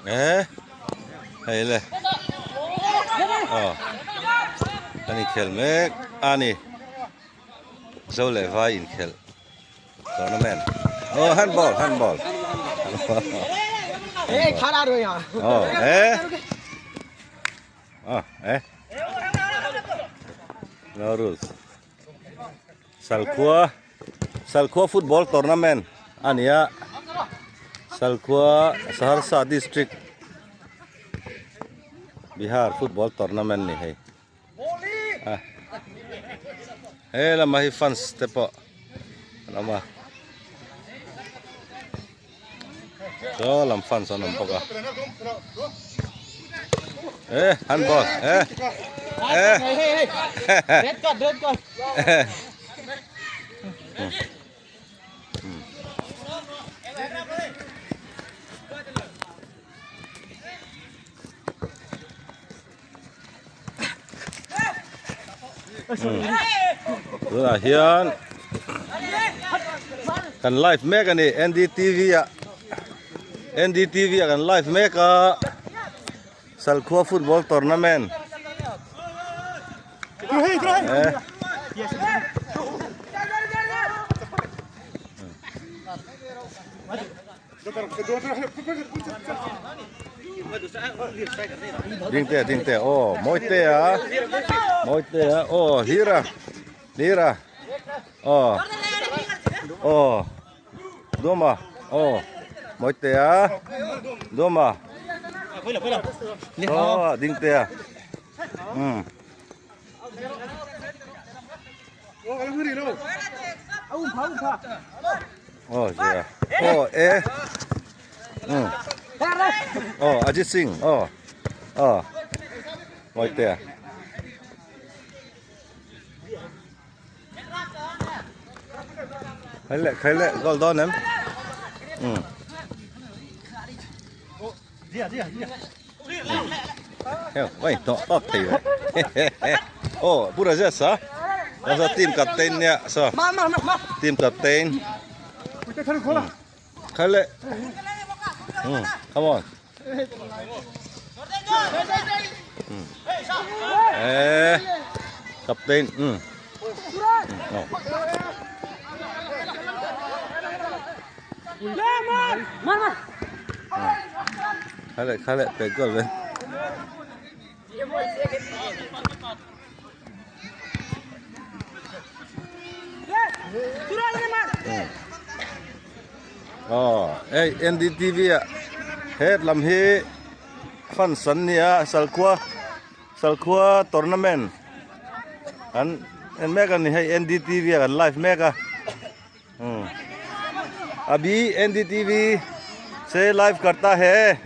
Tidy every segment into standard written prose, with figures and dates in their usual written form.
Eh hei le aw an inkhel mek a ni zo leh vai inkhelh tournament aw handball handball aw eh aw eh no rules Salkhua Salkhua football tournament a ni a Salkhua Saharsa district Bihar football tournament ni hei a he lamah hi fans te pawh an awm a saw lam fans an awm bawk a eh handball eh eh Red card, red card. Tunah hian kan live mek a ni N_D_T_V ah N_D_T_V ah kan live mek a Salkhua football tournament eh. Ding te ding te aw mawi te a mawi te a aw hlir a hlir a aw aw dawm a aw mawi te a dawm a aw ding te a um. Oh yeah. Oh eh. Ừ. Oh Ajit Singh. Oh. Oh. Ngồi tè. Khai lẹ khai lẹ goal don em. Ừ. Heo, oi, to top thei ve. Oh, pu Rajesh a. Rajesh team captain nia so. Team captain. Khai le. Hmm, come on. Hmm. Eh, captain. Hmm. Oh. Khai le khai le pe goal ve. Aw hei N_D_T_V ah het lam hi fans an ni a Salkhua Salkhua tournament an en mek a ni hei N_D_T_V ah kan live mek a. अभी एनडीटीवी से live करता है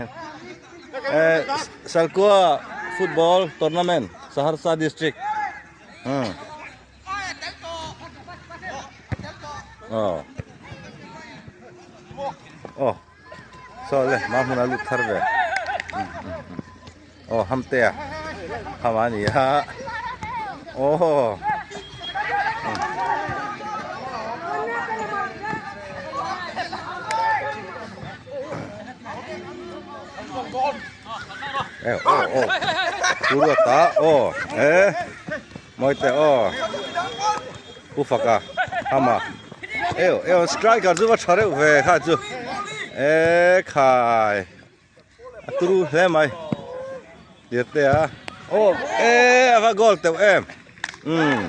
सरकुआ football tournament Saharsa district oh so le ma hmun a lut thar ve aw hamte a ham a ni a aw aw aw ruata aw eh mawite aw pu faka hama eu eu striker chu va tha reuh ve kha chu e khai a turu hle mai tir te a aw e a va goal teuh em umm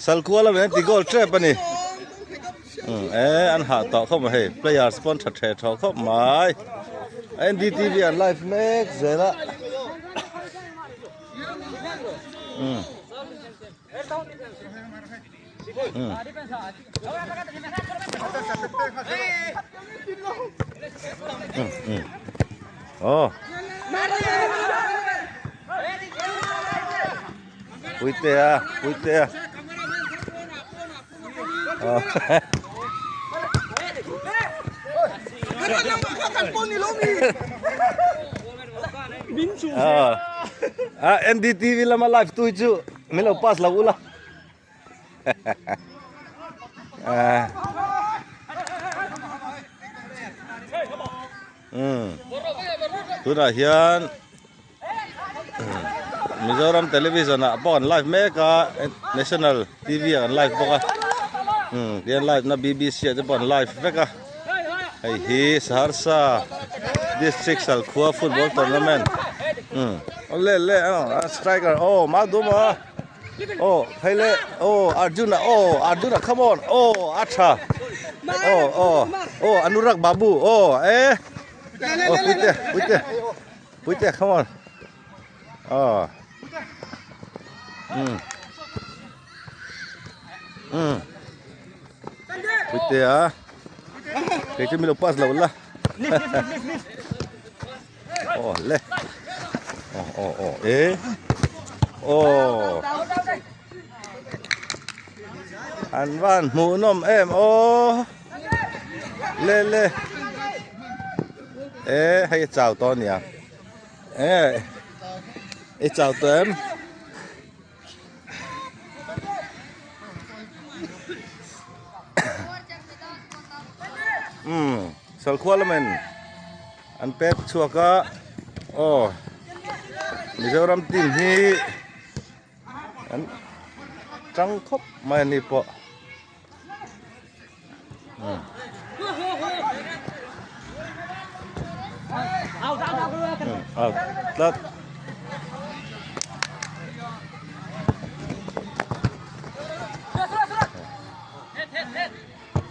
Salkua lam hian ti goal tep a ni umm e an hah tawh khawp mai hei players pawh an tha the thaw khawp mai N_D_T_V an live mek zel a umm. Oh. Puitea, Puitea. Oh. Ah, NDTV lama live tu chu min lo pass lo ula. Umm tunah hian Mizoram television ah pawh an live mek a national T V ah an live bawk a umm tihian live na B B C ah te pawh an live vek a hei hi Saharsa district Salkhua football tournament umm aw le le aw striker aw Maduma aw hei le aw Arjuna aw Arjuna come on aw a tha aw aw aw Anurag Babu aw e aw puite puite puite come on aw um um puite a kei chu min lo pass lo la Aw le aw aw aw e aw an van hmuh nawm em aw le le e hei a chau tawh ania e i chau tawh em. Umm Salkhua lamin an pek chhuak a aw Mizoram team hi an tang khawp mai a ni pawh. Out tlat.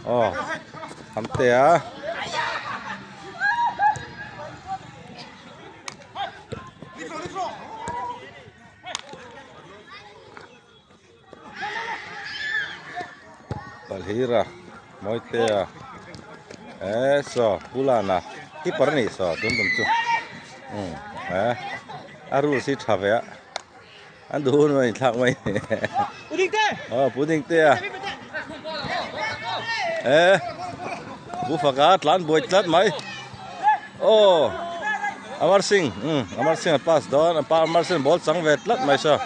Aw Hamte a. Palhira Mawitea eh saw Pulana keeper a nih saw tun tum chu umm eh a rules hi tha ve a an duh hun a inthlak mai aw Pu Dingtea eh Pu Faka tlan buai tlat mai aw Amar Singh umm Amar Singh a pass dawn Amar Singh ball chang ve tlat mai saw.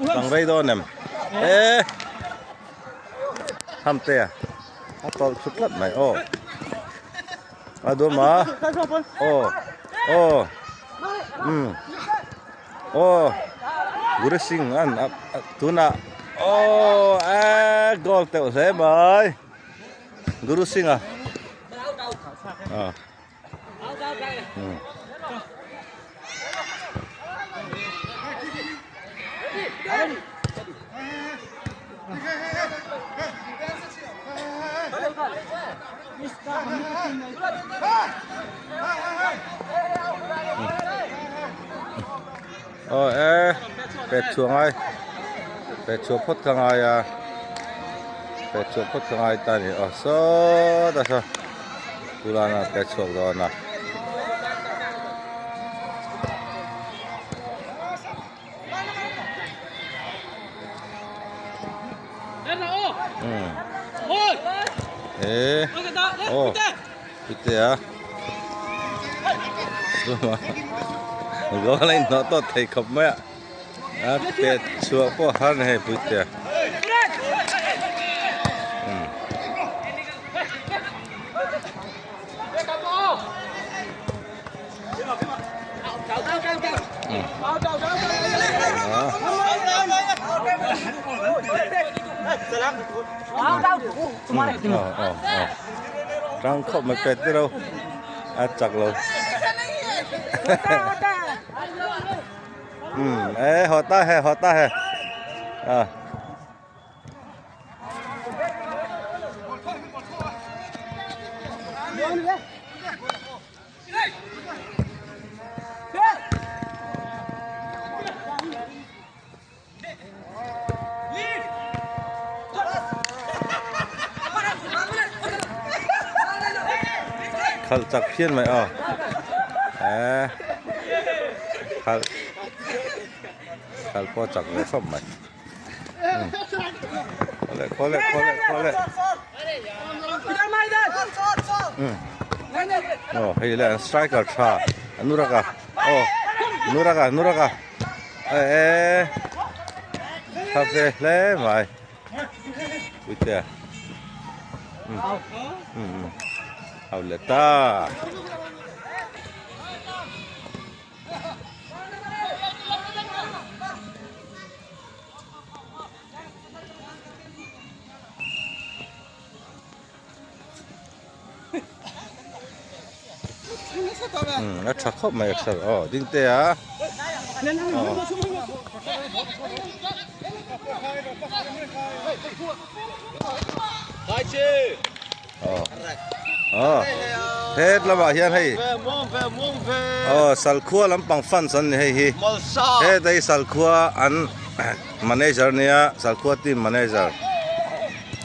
Tang rei dawn em? E Tham te a a tawlh thut tlat mai aw a dum a aw aw umm aw Guru Singh an tunah aw e goal teuh hle mai Guru Singh a ah. Aw e pet chhuah ngai pet chhuah phawt ka ngai a pet chhuah phawt ka ngai ta a ni aw sawtah saw Pulana pet chhuak dawn a. E aw puitea goal a inhnawh tawt thei khawp mai a a pet chhuah pawh a har a ni hei puitea. Rang khawp mai pet te ro a chak lo um e hota he hota he a Khalh chak phian mai aw eh khalh khalh pawh chak ve khawp mai khawle khawle khawle khawle aw hei le an striker tha Anurag-a aw Anurag-a Anurag-a e e tha ve hle mai puitea um um au leh ta. A tha khawp mai Axel aw ding te a. Aw het lamah hian hei aw salkhua lampang fans an ni hei hi heta hi salkhua an manager nia salkhua team manager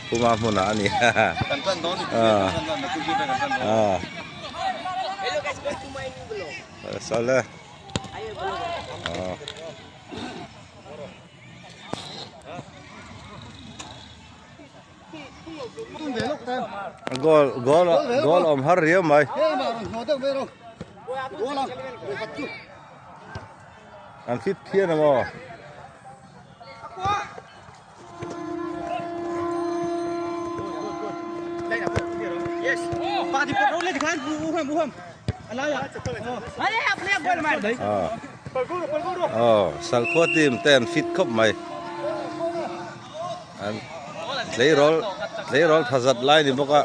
puma hmunah a ni a sal e aw. Goal goal goal awm har riau mai. An fit phian ang aw. Aw Salkhua team te an fit khawp mai. An tleirawl tleirawl tha zat lai ni bawk a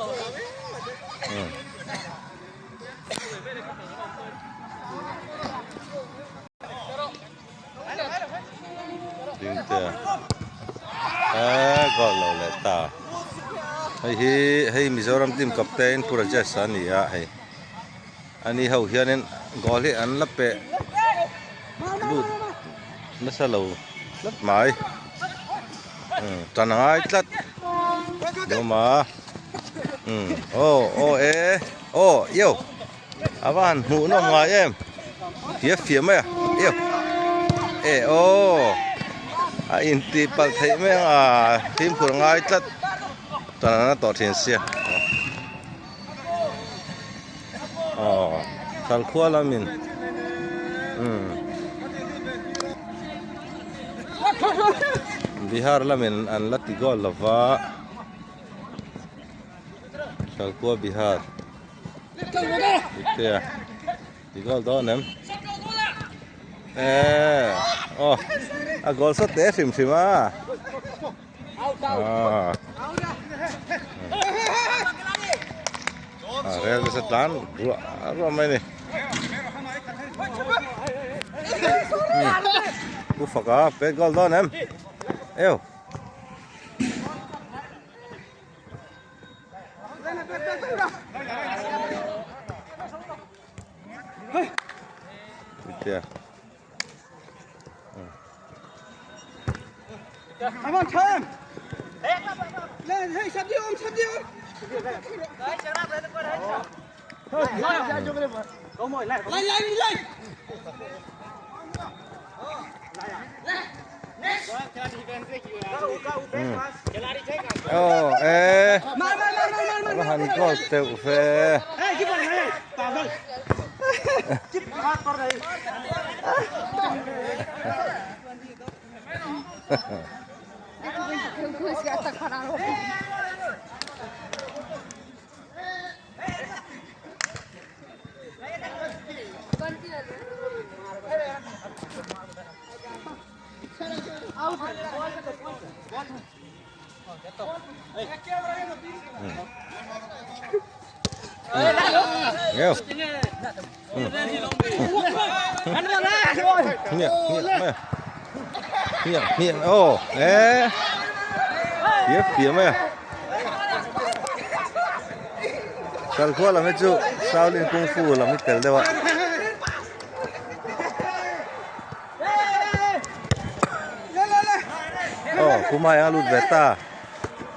ding te a goal lo leh ta hei hi hei Mizoram team captain Pu Rajesh a ni a hei ani ho hianin goal hi an la peh lut nasa lo. Tlat mai tan a ngai tlat lawm a aw aw e aw io a va han hmuh nawm ngai em fia fia mai a io e aw a intih palh theih mai ang a fimkhur a ngai tlat tan a na tawh thin sia aw thalkhua lamin umm Bihar lamin an la ti goal lova thalkhua Bihar tia ti goal dawn em e aw a goal sawt te hrim hrim a. A rel nasa tlan ruah ruah mai a ni Pu Faka pet goal dawn em eu Tia Ồ, ê. Nó hành có tệu phê. Nghe không? Miệng, miệng mày. Miệng, miệng, ô, ê. Phía phía mày. Sal khua lam hi chu Shaolin Kung Fu lam hi tel deuh a. Aw Kumai a lut ve ta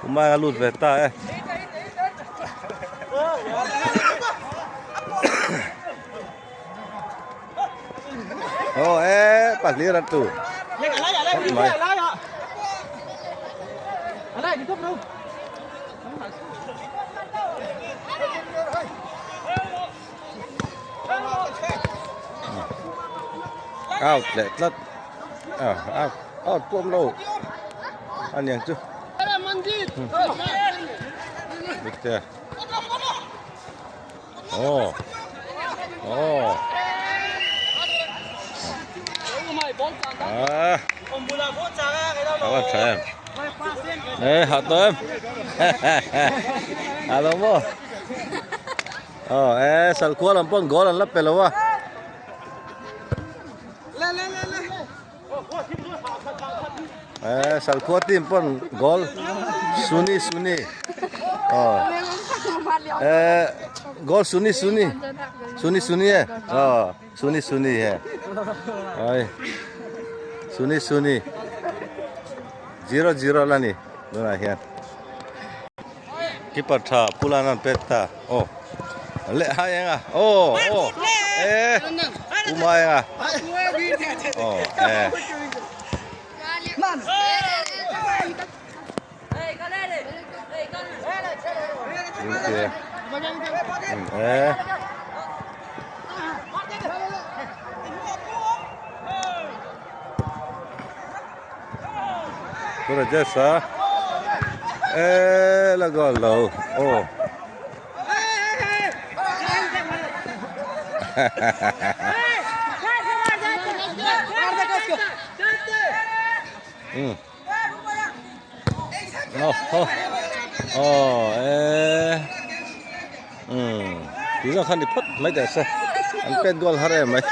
Kumai a lut ve ta e. Aw e pahnih rat tu. Mai. Out leh tlat ah out out pawh awm lo a niang chu Dikte aw aw ah a van tha em ê hah tawh em alo maw. Aw e Salkhua lam pawn goal an la pe lo a. E Salkhua team pawn goal Suni Suni aw e goal Suni Suni Suni Suni e aw Suni Suni e ai Suni Suni 0 0 la ni tunah hian. Keeper tha Pulan an pet ta aw leh hai eng a aw aw e u mai eng a aw e e Rajesh a e la goal lo aw um oh oh oh e um ti zawng khan ni phawt mai teh se an pet goal har em mai.